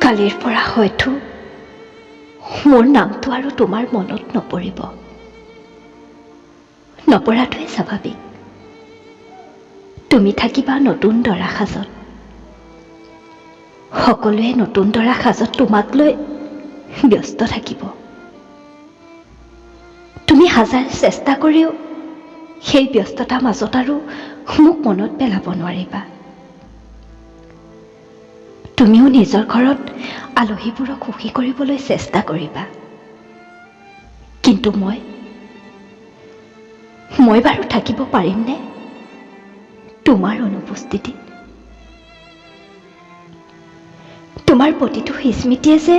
কালিৰ পৰা হয়তো মোৰ নামটো আৰু তোমাৰ মনত নপৰিব। নপৰাটোৱে স্বাভাৱিক। তুমি থাকিবা নতুন দৰা সাজত। সকলোৱে নতুন দৰা সাজত তোমাক লৈ ব্যস্ত থাকিব। তুমি হাজাৰ চেষ্টা কৰিও সেই ব্যস্ততাৰ মাজত আৰু মোক মনত পেলাব নোৱাৰিবা। তুমিও নিজৰ ঘৰত আলহীবোৰক সুখী কৰিবলৈ চেষ্টা কৰিবা। কিন্তু মই বাৰু থাকিব পাৰিমনে তোমাৰ অনুপস্থিতিত? তোমাৰ প্ৰতিটো স্মৃতিয়ে যে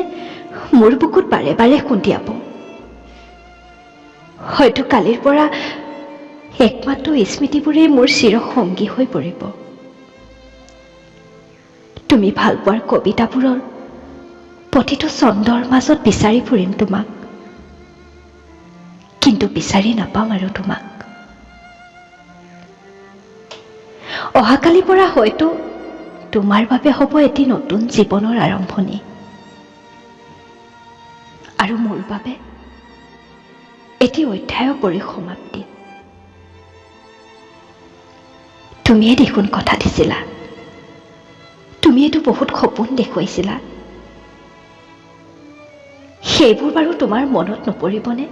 মোৰ বুকুত বাৰে বাৰে খুন্দিয়াব। হয়তো কালিৰ পৰা একমাত্ৰ স্মৃতিবোৰেই মোৰ চিৰসংগী হৈ পৰিব। তুমি ভাল পোৱাৰ কবিতাবোৰৰ প্ৰতিটো ছন্দৰ মাজত বিচাৰি ফুৰিম তোমাক, কিন্তু বিচাৰি নাপাম আৰু তোমাক। অহাকালিৰ পৰা হয়তো তোমাৰ বাবে হ'ব এটি নতুন জীৱনৰ আৰম্ভণি আৰু মোৰ বাবে এটি অধ্যায়ৰ পৰিসমাপ্তি। তুমিয়ে দেখোন কথা দিছিলা, তুমিয়েতো বহুত সপোন দেখুৱাইছিলা। সেইবোৰ বাৰু তোমাৰ মনত নপৰিবনে?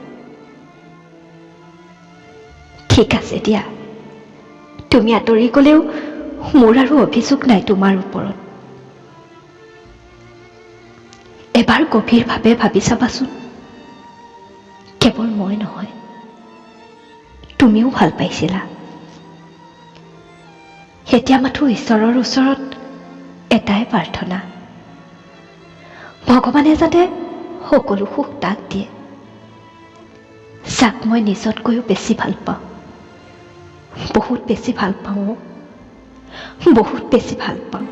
ঠিক আছে দিয়া, তুমি আঁতৰি গ'লেও মোৰ আৰু অভিযোগ নাই তোমাৰ ওপৰত। এবাৰ গভীৰভাৱে ভাবি চাবাচোন, কেৱল মই নহয়, তুমিও ভাল পাইছিলা। এতিয়া মাথো ঈশ্বৰৰ ওচৰত এটাই প্ৰাৰ্থনা, ভগৱানে যাতে সকলো সুখ তাক দিয়ে যাক মই নিজতকৈও বেছি ভাল পাওঁ। বহুত বেছি ভাল পাওঁ, বহুত বেছি ভাল পাওঁ।